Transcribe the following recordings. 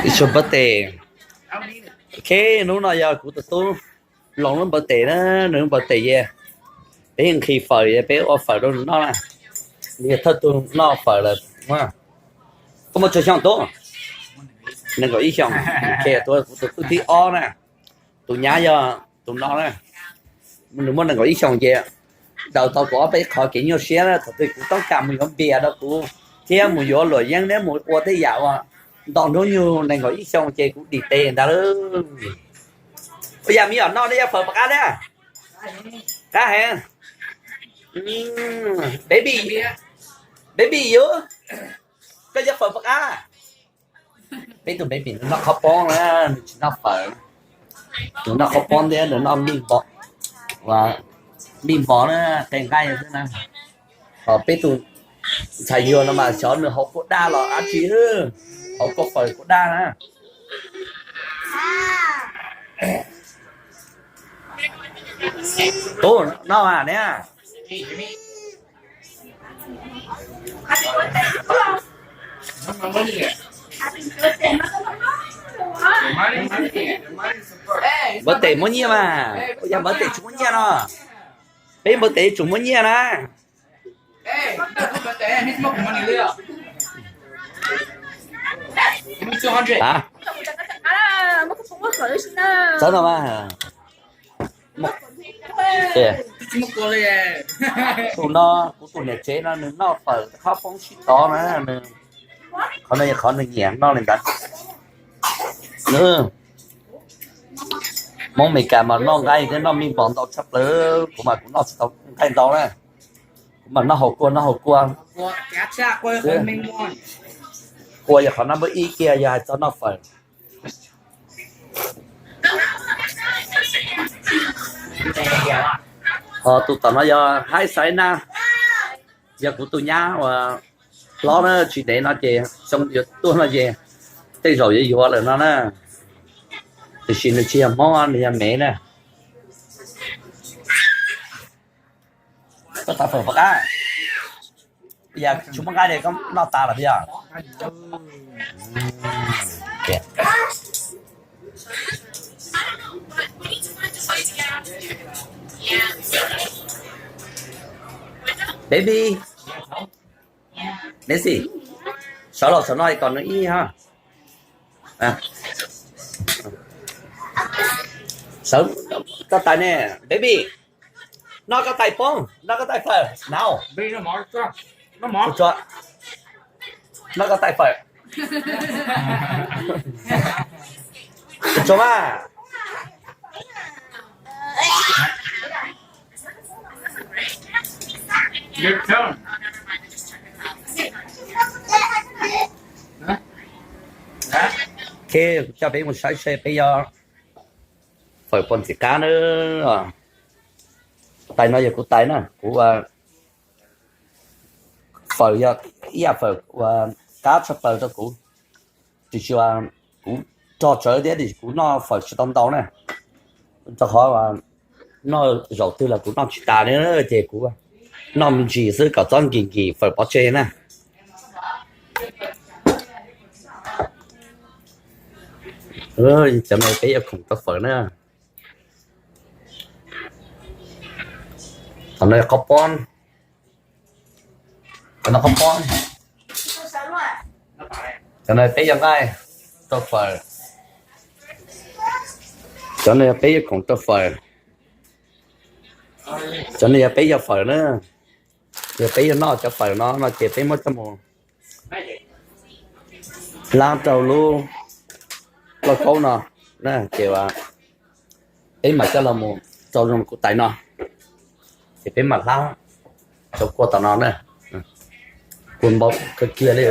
Ib suab npawv tes. Ok, hnub no yog kuv tus tub Loos lub npawv tes na, nws lub npawv tes es peb nqhis fawm, peb ua fawm rau nws noj na. Nws yog thawj tug noj fawm lawm. Koj muaj tsawg xyoo tub? Nees nkaum ib xyoos. Ok, kuv tus tub thib ob na, tus nyab yog tus no na. Nws muaj nees nkaum ib xyoos ces daws tau kuv ob peb qhov kev nyuaj siab na, thaum twg kuv toob kas mus yuav npias rau kuv thiab mus yuav luam yeeb thiab mus ua tej yam uas nto hnub nyoog nees nkaum ib xyoos ces kuv dim tes ntag lauj. Ua yam me nyuam noj nej cov fawm puas qab thiab? Qab heev. Baby, baby yuav, koj cov fawm puas qab? Peb tus baby nws noj qhob poob na, nws tsis noj fawm. Nws noj qhob poob thiab nws noj mij npos, mij npos na, qe nqaij xwb na. Ho peb tus ntxhais yuag no mas xyov nws haus kua daj los dab tsi, haus kua fawm kua daj na. Tub noj mas niam. Npawv tes muab nyiaj mas, ua yog npawv tes tsis muaj nyiaj no, peb npawv tes tsuas muaj nyiaj na. Txawv no mas. Tus no kuv tus niam tsev no nws noj fawm qhob poob sib tov na, qhov no yog qhov nws nyiam noj li ntawd. Hmoob Meskas mas noj nqaij thiab noj mij npos ntau tshaj plaws, kuv mas kuv noj tsis tau nqaij ntau na. Kuv mas noj haus kua, noj haus kua. Kua yog qhov no npawb ib kiag yog hais txog noj fawm. Ho tus tom no yog haib xaiv na, yog kuv tus nyab uas hlob na, tsis ntev no ces xyoo yuav tuaj no ces tej zaum yuav yuav lawm no na. Tiam sis nws tsis yog Hmoob, nws yog Mev na. Koj tas fawm puas qab? Yog tsis muaj nqaij li koj noj tas lawm puas yog? Baby, Nancy, sawv los saum no kom nws ib ha. Sawv, koj tais ne, baby. Noj koj tais poob, noj koj tais fawm, no. Noj koj tais fawm. Tsuas mas. Ok, coj peb mus saib seb peb yuav fawm puas ntxim qab na. Tais no yog kuv tais na, kuv fawm yog ib yam fawm uas qab tshaj plaws rau kuv. Tiam sis kuv rog tsawv thiab tiam sis kuv noj fawm tsis tau ntau na, rau qhov noj zaum twg los kuv noj tsis tas li, ces kuv noj me ntsis xwb kom txhob nkim nkim fawm pov tseg na. Cov no peb yuav khoom rau fawm na. Qhov no qhob pob, qhov no qhob pob. Cov no peb yuav nqaij rau fawm. Cov no yog peb yuav khoom rau fawm. Cov no yog peb yuav fawm na. Yog peb yuav noj cov fawm no no ces peb muab coj mus hlab rau lub lauj kaub no na, ces peb mam coj los mus rau zoo kuv tais no, ces peb mam hlab rau kua tom no na. Kua npau kawg kiag li.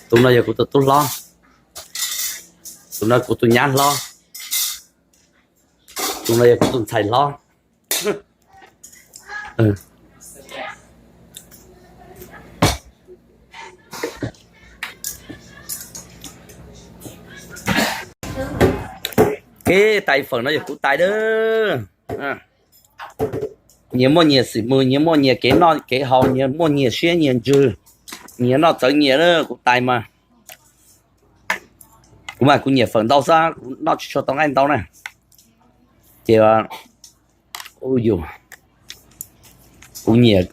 Tus no yog kuv tus tub hlob, tus no kuv tus nyab hlob, tus no yog kuv tus ntxhais hlob. Kev tais fawm no yog kuv tais dab. Nyias muaj nyias xim mws, nyias muaj nyias kev noj kev haus, nyias muaj nyias siab nyias ntsws, nyias noj txawv nyias na. Kuv tais mas, kuv mas kuv nyiam fawm ntau xwb, kuv noj tsis tshua tau nqaij ntau na. Ces yus, kuv nyiam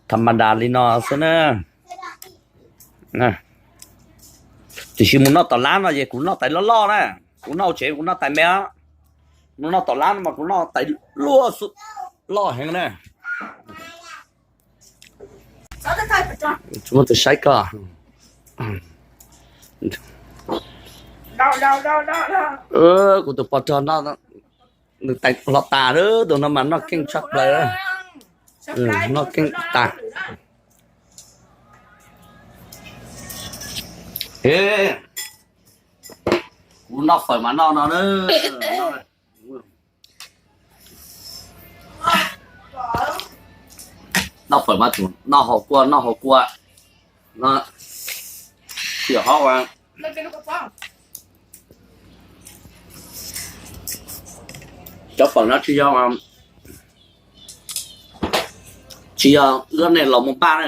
tha ma das li no xwb na. Tiam sis mus noj tom lab no ces kuv noj tais loj loj na. Kuv noj hauv tsev kuv noj tais me, mus noj tom lab no mas kuv noj tais luaj, loj heev na. Muab tus saib koj, kuv tus pog rog no, nws tais hlo tas, tus no mas noj keej tshaj plaws, noj keej tas. Kuv noj fawm mas noj no na. Noj fawm mas tsum noj haus kua, noj haus kua no. Tsis ho, cov fawm no tsis yog, tsis yog lub nej los muag npaj na,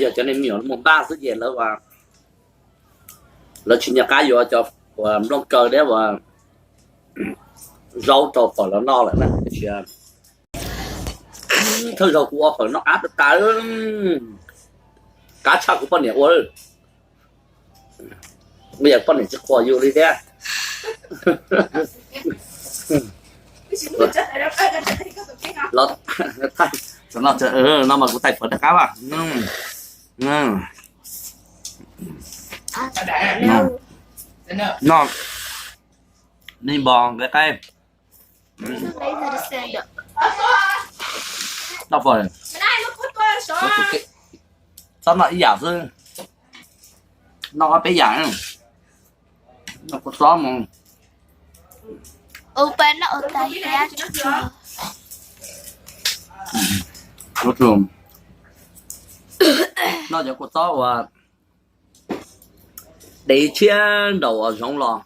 yog cov nej me nyuam muag npaj xwb ces lawv, lawv tsis nco qab yuav cov uas nplooj kaw thiab uas zaub rau fawm los noj lawm na. Tiam sis thawj zaug kuv ua fawm noj qab tas tas, qab tshaj kuv poj niam ua. Yog poj niam tsis qhuas yus li thiab. No mas kuv tais fawm rov qab as. No, nej npog nqaij qaib. Noj fawm, txhob noj ib yam xwb, noj ob peb yam. Noj kua txob mus. Noj cov kua txob uas dev tshiab nraum uas zoov los,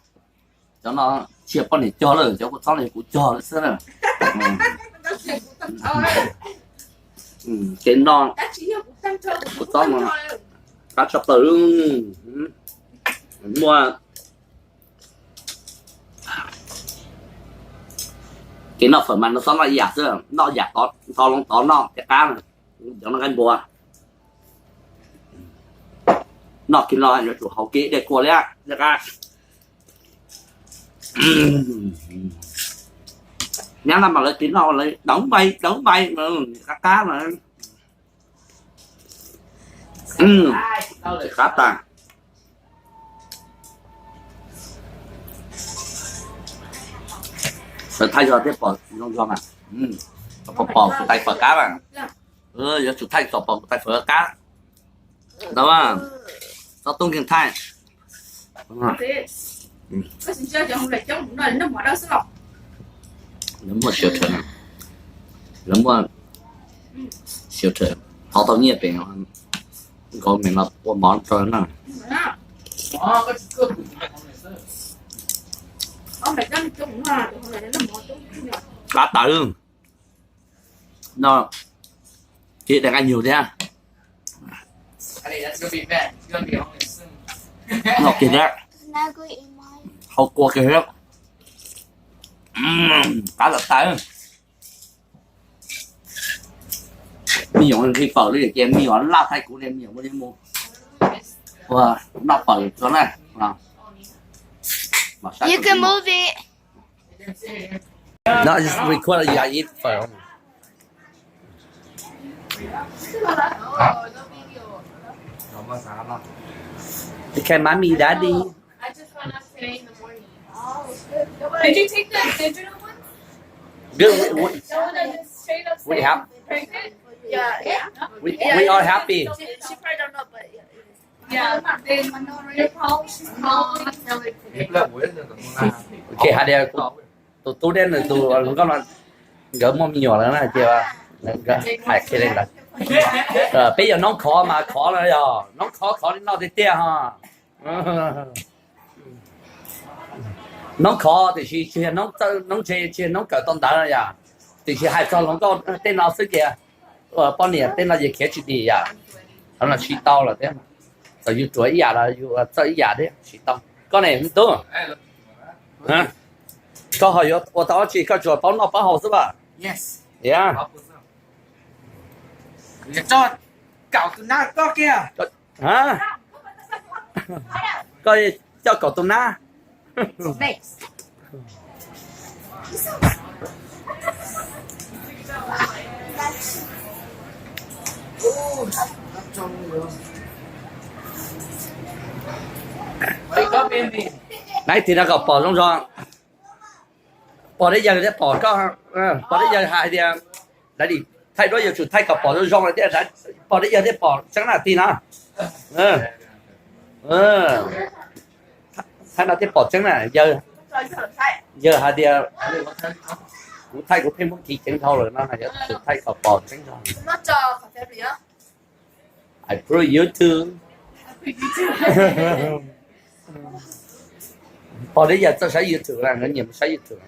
cov no tsis yog poj niam cog lawm, cov kua txob no yog kuv cog lawm xwb na. Ces noj kua txob mas qab tshaj plaws. Muaj kev noj fawm mas noj txhob noj ib yam xwb, noj yam tod ntho loo tod noj thiaj qab. Cov noj nqaij npua, noj kiag no yuav tsum haus kiag ib daim kua thiab thiaj qab. Nyab no mas lawv tias noj lawv dawv npai dawv npai qab qab no. Qab tas. Thaij zog thiab pom zoo zog mas, pom kuv tais fawm qab mas, yuav tsum thaij kom pom kuv tais fawm qab. Tau, txhob tub nkeeg thaij. Lawv muaj siav rhawv, lawv muaj siav rhawv, thov tau nyiaj pem nkaus me no ua mov rau na. Qab tas. No, ces daim nqaij nyug thiab. Noj kiag thiab, hau kua kiag thiab. Qab tas tas. Me nyuam nqhis fawm li ces me nyuam laj thaij kuv li, me nyuam ua li mus ua noj fawm tso na. You can move it. No, just record you eat fawm. Okay, mommy, daddy. Did you take the digital one? Good. We, we, we have. Yeah, yeah. We, we are happy. She, she probably don't know, but yeah. Yeah, they, they're probably, she's probably Okay, hais tias tus tub thiab nws tus hluas nkauj no nkawd muaj me nyuam lawm na, ces hais kiag li ntawd. Peb yog noob khov mas khov no yog noob khov khov li no tiag tiag ho. Noob khov tiam sis tsis yog noob txawj noob ntse, tsis yog noob kawm tau ntawv yom. Tiam sis hais txog hluas nkauj tej no xwb ces poj niam tej no ces khiav tsis dim yom. Qhov no tsis tau lawm thiab. Txawm yus ruam ib yam los yus txawj ib yam thiab tsis tau. Koj ne me tub, koj ho yuav ua tau dab tsi, koj tsuas paub noj paub haus xwb as. Koj coj kaum tus nab. Nab tig no kom pom zoo zoo. Pog Deb Yawg thiaj pom koj. Pog Deb Yawg hais tias, lawv thaij duab yuav tsum thaij kom pom zoo zoo lawm thiaj, pog Deb Yawg thiaj pom tseeb na tig no. Thaij no thiaj pom tseeb na. Yawg hais tias, kuv thaij kuv pheej muab kis ceev dhau lawm no, yuav tsum thaij kom pom tseeb dhau. I prove you too. Pog Deb Yawg txawj saib YouTube na, nkawd nyiam mus saib YouTube.